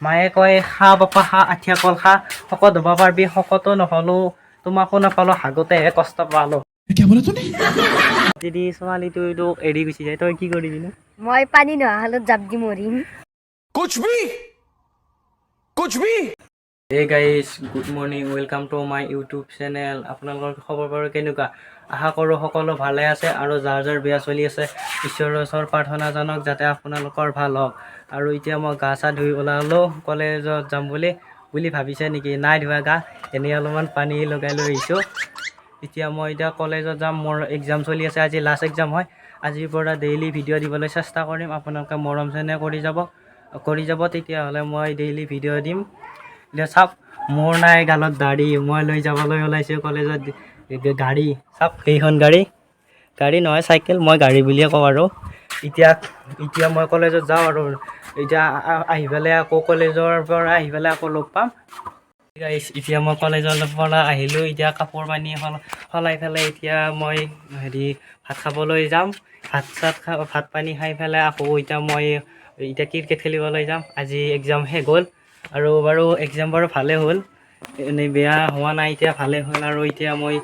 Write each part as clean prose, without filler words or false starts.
মায়ে কয়, খা বাপা খা, আঠিয়া কল খা, শকত হ'ব পাৰবি। শকতো নহ'লো, তোমাকো নাপালো, হাগোতেহে কষ্ট পালো। क्या बोला तूने? যদি ছোৱালীটো তোক এৰি গুচি যায়, তই কি কৰিবি নো? মই পানী নোহোৱা খালত জাপ দি মৰিম। कुछ भी, कुछ भी। Hey guys, good morning, welcome to my YouTube channel. আপোনালোকৰ খবৰ বাৰু কেনেকুৱা? আশা কৰোঁ সকলো ভালে আছে আৰু যাৰ যাৰ বেয়া চলি আছে, ঈশ্বৰৰ ওচৰত প্ৰাৰ্থনা জনাওক যাতে আপোনালোকৰ ভাল হওক। আৰু এতিয়া মই গা চা ধুই ওলালোঁ কলেজত যাম বুলি। বুলি ভাবিছে নেকি? নাই ধোৱা গা, এনেই অলপমান পানী লগাই লৈ আহিছোঁ। এতিয়া মই এতিয়া কলেজত যাম। মোৰ এক্সাম চলি আছে, আজি লাষ্ট এক্সাম হয়। আজিৰ পৰা ডেইলি ভিডিঅ' দিবলৈ চেষ্টা কৰিম। আপোনালোকে মৰম চেনেহ কৰি যাব, কৰি যাব, তেতিয়াহ'লে মই ডেইলি ভিডিঅ' দিম। এতিয়া চাওক, মোৰ নাই গালত দাড়ি, মই লৈ যাবলৈ ওলাইছোঁ কলেজত গাড়ী। চাওক, সেইখন গাড়ী, গাড়ী নহয় চাইকেল, মই গাড়ী বুলিয়ে কওঁ। আৰু এতিয়া এতিয়া মই কলেজত যাওঁ আৰু এতিয়া আহি পেলাই আকৌ কলেজৰ পৰা আহি পেলাই আকৌ লগ পাম। গাইছ, এতিয়া মই কলেজৰ পৰা আহিলোঁ। এতিয়া কাপোৰ পানী সলাই পেলাই এতিয়া মই হেৰি ভাত খাবলৈ যাম। ভাত চাত খা, ভাত পানী খাই পেলাই আকৌ এতিয়া মই এতিয়া ক্ৰিকেট খেলিবলৈ যাম। আজি এক্সাম শেষ হ'ল আৰু বাৰু এক্সাম বাৰু ভালেই হ'ল, এনেই বেয়া হোৱা নাই, এতিয়া ভালেই হ'ল। আৰু এতিয়া মই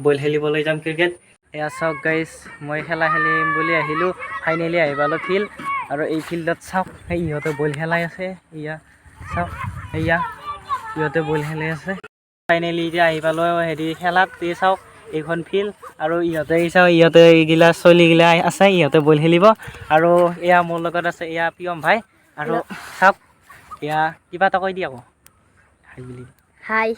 বল খেলিবলৈ যাম ক্ৰিকেট। এয়া চাওক গাইছ, মই খেলা খেলিম বুলি আহিলোঁ, ফাইনেলি আহি পালোঁ ফিল্ড। আৰু এই ফিল্ডত চাওক, সেই ইহঁতে বল খেলাই আছে। এয়া চাওক, এয়া ইহঁতে বল খেলি আছে। ফাইনেলি এতিয়া আহি পালোঁ হেৰি খেলাত। এই চাওক, এইখন ফিল্ড আৰু ইহঁতে, এই চাওক, ইহঁতে এইগিলা চলিগিলা আছে, ইহঁতে বল খেলিব। আৰু এয়া মোৰ লগত আছে এয়া প্ৰিয়ম ভাই। আৰু চাওক, এয়া কিবা এটা কৈ দি আকৌ, হাই বুলি। হাই।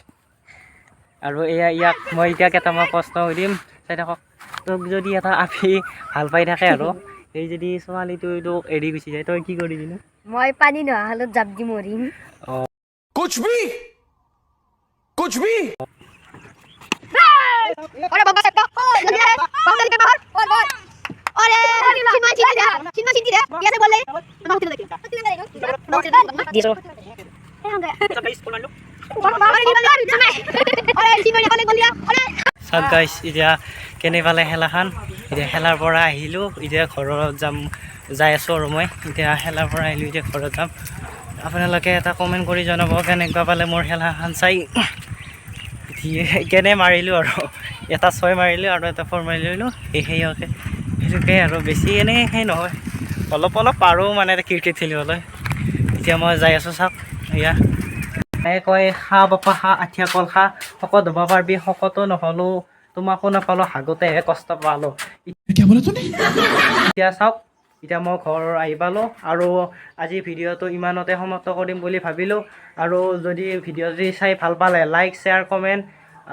আৰু এয়া ইয়াক মই এতিয়া কেইটামান প্ৰশ্ন সুধিম, চাই থাকক। তোক যদি এটা আপি ভাল পাই থাকে আৰু সেই যদি ছোৱালীটো তোক এৰি গুচি যায়, তই কি কৰিবি নো? মই পানী নোহোৱা খালত জাপ দি মৰিম। कुछ भी, कुछ भी। अरे बाबा साहब का लग रहा है बहुत के बाहर और और अरे चिन्मय चिन्ह दे, चिन्मय चिन्ह दे, ये से बोल रहे बहुत देखिए। দিছো। अरे चिन्मय ने बोल दिया अरे। চাওক গাইছ, এতিয়া কেনে পালে খেলাখন? এতিয়া খেলাৰ পৰা আহিলোঁ, এতিয়া ঘৰত যাম, যাই আছোঁ। আৰু মই এতিয়া খেলাৰ পৰা আহিলোঁ, এতিয়া ঘৰত যাম। আপোনালোকে এটা কমেণ্ট কৰি জনাব কেনেকুৱা পালে মোৰ খেলাখন চাই, কেনে মাৰিলোঁ। আৰু এটা ছয় মাৰিলোঁ আৰু এটা ফ'ৰ মাৰিলোঁ, সেইকে সেইটোকে আৰু বেছি এনেই সেই নহয়, অলপ অলপ পাৰোঁ মানে ক্ৰিকেট খেলিবলৈ। এতিয়া মই যাই আছোঁ। চাওক, এয়া মায়ে কয়, খা বাপা খা, আঠিয়া কল খা, শকত হ'ব পাৰবি। শকতো নহ'লো, তোমাকো নাপালো, হাগোতেহে কষ্ট পালোঁ। क्या बोला तूने? এতিয়া চাওক, এতিয়া মই ঘৰ আহি পালোঁ আৰু আজি ভিডিঅ'টো ইমানতে সমাপ্ত কৰিম বুলি ভাবিলোঁ। আৰু যদি ভিডিঅ'টো চাই ভাল পালে লাইক, শ্বেয়াৰ, কমেণ্ট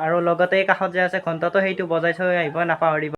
আৰু লগতে কাষত যে আছে ঘণ্টাটো, সেইটো বজাই থৈ আহিব নাপাহৰিব।